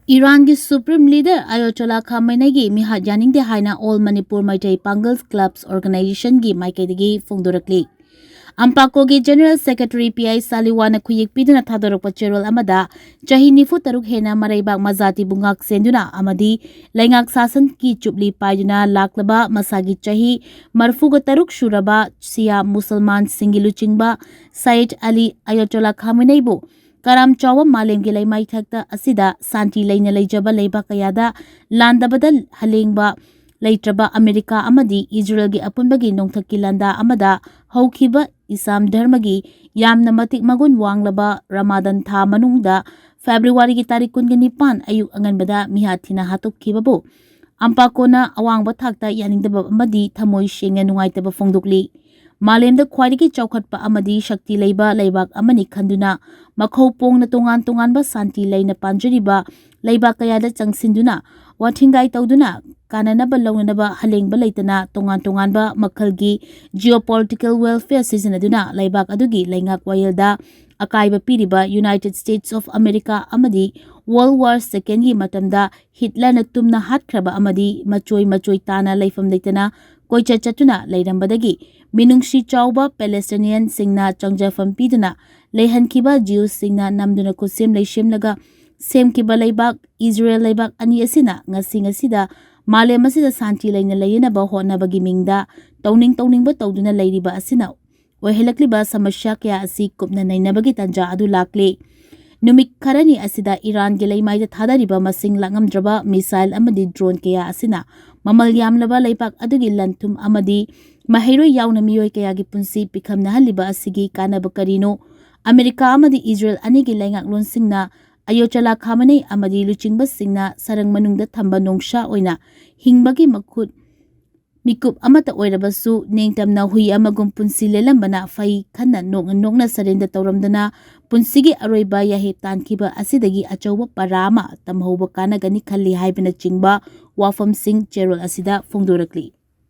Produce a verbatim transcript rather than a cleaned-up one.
ꯏꯔꯥꯟꯒꯤ Supreme Leader Ayatollah Khameneiꯒꯤ ꯃꯤꯍꯥꯠ ꯌꯥꯅꯤꯡꯗꯦ ꯍꯥꯏꯅ All Manipur Meitei Pangal Clubs Organizationꯒꯤ ꯃꯥꯏꯀꯩꯗꯒꯤ ꯐꯣꯡꯗꯣꯔꯛꯂꯤ꯫ ꯑꯝꯄꯥꯀꯣꯒꯤ General Secretary P I ꯁꯥꯂꯤꯋꯥꯅ ꯈꯨꯌꯦꯛ ꯄꯤꯗꯨꯅ ꯊꯥꯗꯣꯔꯛꯄ ꯆꯦꯔꯣꯜ ꯑꯃꯗ, ꯆꯍꯤ ꯅꯤꯐꯨ ꯇꯔꯨꯛ ꯍꯦꯟꯅ ꯃꯔꯩꯕꯥꯛ ꯃꯖꯥꯇꯤꯕꯨ ꯉꯥꯛ ꯁꯦꯟꯗꯨꯅ ꯑꯃꯗꯤ ꯂꯩꯉꯥꯛ ꯁꯥꯁꯟꯒꯤ ꯆꯨꯞꯂꯤ ꯄꯥꯏꯗꯨꯅ ꯂꯥꯛꯂꯕ ꯃꯁꯥꯒꯤ ꯆꯍꯤ ꯃꯔꯤꯐꯨꯒ ꯇꯔꯨꯛ ꯁꯨꯔꯕ ꯁꯤꯌꯥ ꯃꯨꯁꯜꯃꯥꯟꯁꯤꯡꯒꯤ ꯂꯨꯆꯤꯡꯕ ꯁꯌꯤꯗ ꯑꯂꯤ ꯑꯌꯥꯇꯣꯂꯥ ꯈꯥꯃꯤꯅꯩꯕꯨ ꯀꯔꯥꯝ ꯆꯥꯎꯕ ꯃꯥꯂꯦꯝꯒꯤ ꯂꯩꯃꯥꯏꯊꯛꯇ ꯑꯁꯤꯗ ꯁꯥꯟꯇꯤ ꯂꯩꯅ ꯂꯩꯖꯕ ꯂꯩꯕꯥꯛ ꯀꯌꯥꯗ ꯂꯥꯟꯗꯕꯗ ꯍꯂꯦꯡꯕ ꯂꯩꯇ꯭ꯔꯕ ꯑꯃꯦꯔꯤꯀꯥ ꯑꯃꯗꯤ ꯏꯖꯔꯦꯜꯒꯤ ꯑꯄꯨꯟꯕꯒꯤ ꯅꯣꯡꯊꯛꯀꯤ ꯂꯥꯟꯗꯥ ꯑꯃꯗ ꯍꯧꯈꯤꯕ ꯏꯁꯥꯝ ꯙꯔꯃꯒꯤ ꯌꯥꯝꯅ ꯃꯇꯤꯛ ꯃꯒꯨꯟ ꯋꯥꯡꯂꯕ ꯔꯃꯥꯗꯟ ꯊꯥ ꯃꯅꯨꯡꯗ ꯐꯦꯕ꯭ꯔꯨꯋꯥꯔꯤꯒꯤ ꯇꯥꯔꯤꯛ ꯀꯨꯟꯒ ꯅꯤꯄꯥꯟ ꯑꯌꯨꯛ ꯑꯉꯟꯕꯗ ꯃꯤꯍꯥꯠ ꯊꯤꯅ ꯍꯥꯠꯇꯣꯛꯈꯤꯕꯕꯨ ꯑꯝꯄꯥꯀꯣꯅ ꯑꯋꯥꯡꯕ ꯊꯥꯛꯇ ꯌꯥꯅꯤꯡꯗꯕ ꯑꯃꯗꯤ ꯊꯃꯣꯏ ꯁꯦꯡꯅ ꯅꯨꯡꯉꯥꯏꯇꯕ ꯐꯣꯡꯗꯣꯛꯂꯤ꯫ ꯃꯥꯂꯦꯝꯗ ꯈ꯭ꯋꯥꯏꯗꯒꯤ ꯆꯥꯎꯈꯠꯄ ꯑꯃꯗꯤ ꯁꯛꯇꯤ ꯂꯩꯕ ꯂꯩꯕꯥꯛ ꯑꯃꯅꯤ ꯈꯟꯗꯨꯅ ꯃꯈꯧ ꯄꯣꯡꯅ ꯇꯣꯉꯥꯟ ꯇꯣꯉꯥꯟꯕ ꯁꯥꯟꯇꯤ ꯂꯩꯅ ꯄꯥꯟꯖꯔꯤꯕ ꯂꯩꯕꯥꯛ ꯀꯌꯥꯗ ꯆꯪꯁꯤꯟꯗꯨꯅ ꯋꯥꯊꯤꯡꯒꯥꯏ ꯇꯧꯗꯨꯅ ꯀꯥꯟꯅꯅꯕ ꯂꯧꯅꯅꯕ ꯍꯂꯦꯡꯕ ꯂꯩꯇꯅ ꯇꯣꯉꯥꯟ ꯇꯣꯉꯥꯟꯕ ꯃꯈꯜꯒꯤ geopolitical welfare ꯁꯤꯖꯤꯟꯅꯗꯨꯅ ꯂꯩꯕꯥꯛ ꯑꯗꯨꯒꯤ ꯂꯩꯉꯥꯛ ꯋꯥꯌꯦꯜꯗ ꯑꯀꯥꯏꯕ ꯄꯤꯔꯤꯕ United States of America ꯑꯃꯗꯤ World War Secondꯒꯤ ꯃꯇꯝꯗ ꯍꯤꯠꯂꯔꯅ ꯇꯨꯝꯅ ꯍꯥꯠꯈ꯭ꯔꯕ ꯑꯃꯗꯤ ꯃꯆꯣꯏ ꯃꯆꯣꯏ ꯇꯥꯅ ꯂꯩꯐꯝ ꯂꯩꯇꯅ ꯀꯣꯏꯆꯠ ꯆꯠꯇꯨꯅ ꯂꯩꯔꯝꯕꯗꯒꯤ ꯃꯤꯅꯨꯡꯁꯤ ꯆꯥꯎꯕ Palestinianꯁꯤꯡꯅ ꯆꯪꯖꯐꯝ ꯄꯤꯗꯨꯅ ꯂꯩꯍꯟꯈꯤꯕ Jewꯁꯁꯤꯡꯅ ꯅꯝꯗꯨꯅ ꯈꯨꯠꯁꯦꯝ ꯂꯩꯁꯦꯝꯂꯒ ꯁꯦꯝꯈꯤꯕ ꯂꯩꯕꯥꯛ ꯏꯖꯔꯦꯜ ꯂꯩꯕꯥꯛ ꯑꯅꯤ ꯑꯁꯤꯅ ꯉꯁꯤ ꯉꯁꯤꯗ ꯃꯥꯂꯦꯝ ꯑꯁꯤꯗ ꯁꯥꯟꯇꯤ ꯂꯩꯅ ꯂꯩꯅꯅꯕ ꯍꯣꯠꯅꯕꯒꯤ ꯃꯤꯡꯗ ꯇꯧꯅꯤꯡ ꯇꯧꯅꯤꯡꯕ ꯇꯧꯗꯨꯅ ꯂꯩꯔꯤꯕ ꯑꯁꯤꯅ ꯑꯣꯏꯍꯜꯂꯛꯂꯤꯕ ꯁꯃꯁ꯭ꯌꯥ ꯀꯌꯥ ꯑꯁꯤ ꯀꯨꯞꯅ ꯅꯩꯅꯕꯒꯤ ꯇꯥꯟꯖꯥ ꯑꯗꯨ ꯂꯥꯛꯂꯤ꯫ ꯅꯨꯃꯤꯠ ꯈꯔꯅꯤ ꯑꯁꯤꯗ ꯏꯔꯥꯟꯒꯤ ꯂꯩꯃꯥꯏꯗ ꯊꯥꯗꯔꯤꯕ ꯃꯁꯤꯡ ꯂꯥꯛꯉꯝꯗ꯭ꯔꯕ missile ꯑꯃꯗꯤ drone ꯀꯌꯥ ꯑꯁꯤꯅ ꯃꯃꯜ ꯌꯥꯝꯂꯕ ꯂꯩꯕꯥꯛ ꯑꯗꯨꯒꯤ ꯂꯟ ꯊꯨꯝ ꯑꯃꯗꯤ ꯃꯍꯩꯔꯣꯏ ꯌꯥꯎꯅ ꯃꯤꯑꯣꯏ ꯀꯌꯥꯒꯤ ꯄꯨꯟꯁꯤ ꯄꯤꯈꯝꯅꯍꯜꯂꯤꯕ ꯑꯁꯤꯒꯤ ꯀꯥꯟꯅꯕ ꯀꯔꯤꯅꯣ? ꯑꯃꯦꯔꯤꯀꯥ ꯑꯃꯗꯤ ꯏꯖꯔꯦꯜ ꯑꯅꯤꯒꯤ ꯂꯩꯉꯥꯛꯂꯣꯟꯁꯤꯡꯅ ꯑꯌꯣꯆꯂꯥ ꯈꯥꯃꯅꯩ ꯑꯃꯗꯤ ꯂꯨꯆꯤꯡꯕꯁꯤꯡꯅ ꯁꯔꯪ ꯃꯅꯨꯡꯗ ꯊꯝꯕ ꯅꯣꯡꯁꯥ ꯑꯣꯏꯅ ꯍꯤꯡꯕꯒꯤ ꯃꯈꯨꯠ ꯃꯤꯀꯨꯞ ꯑꯃꯠꯇ ꯑꯣꯏꯔꯕꯁꯨ ꯅꯤꯡꯇꯝꯅ ꯍꯨꯏ ꯑꯃꯒꯨꯝ ꯄꯨꯟꯁꯤ ꯂꯦꯜꯂꯝꯕꯅ ꯐꯩ ꯈꯟꯅ ꯅꯣꯛꯅ ꯅꯣꯛꯅ surrender ꯇꯧꯔꯝꯗꯅ ꯄꯨꯟꯁꯤꯒꯤ ꯑꯔꯣꯏꯕ ꯌꯥꯍꯦꯞ ꯇꯥꯟꯈꯤꯕ ꯑꯁꯤꯗꯒꯤ ꯑꯆꯧꯕ ꯄꯔꯥ ꯑꯃ ꯇꯝꯍꯧꯕ ꯀꯥꯟꯅꯒꯅꯤ ꯈꯜꯂꯤ ꯍꯥꯏꯕꯅꯆꯤꯡꯕ ꯋꯥꯐꯝꯁꯤꯡ ꯆꯦꯔꯣꯜ ꯑꯁꯤꯗ ꯐꯣꯡꯗꯣꯔꯛꯂꯤ꯫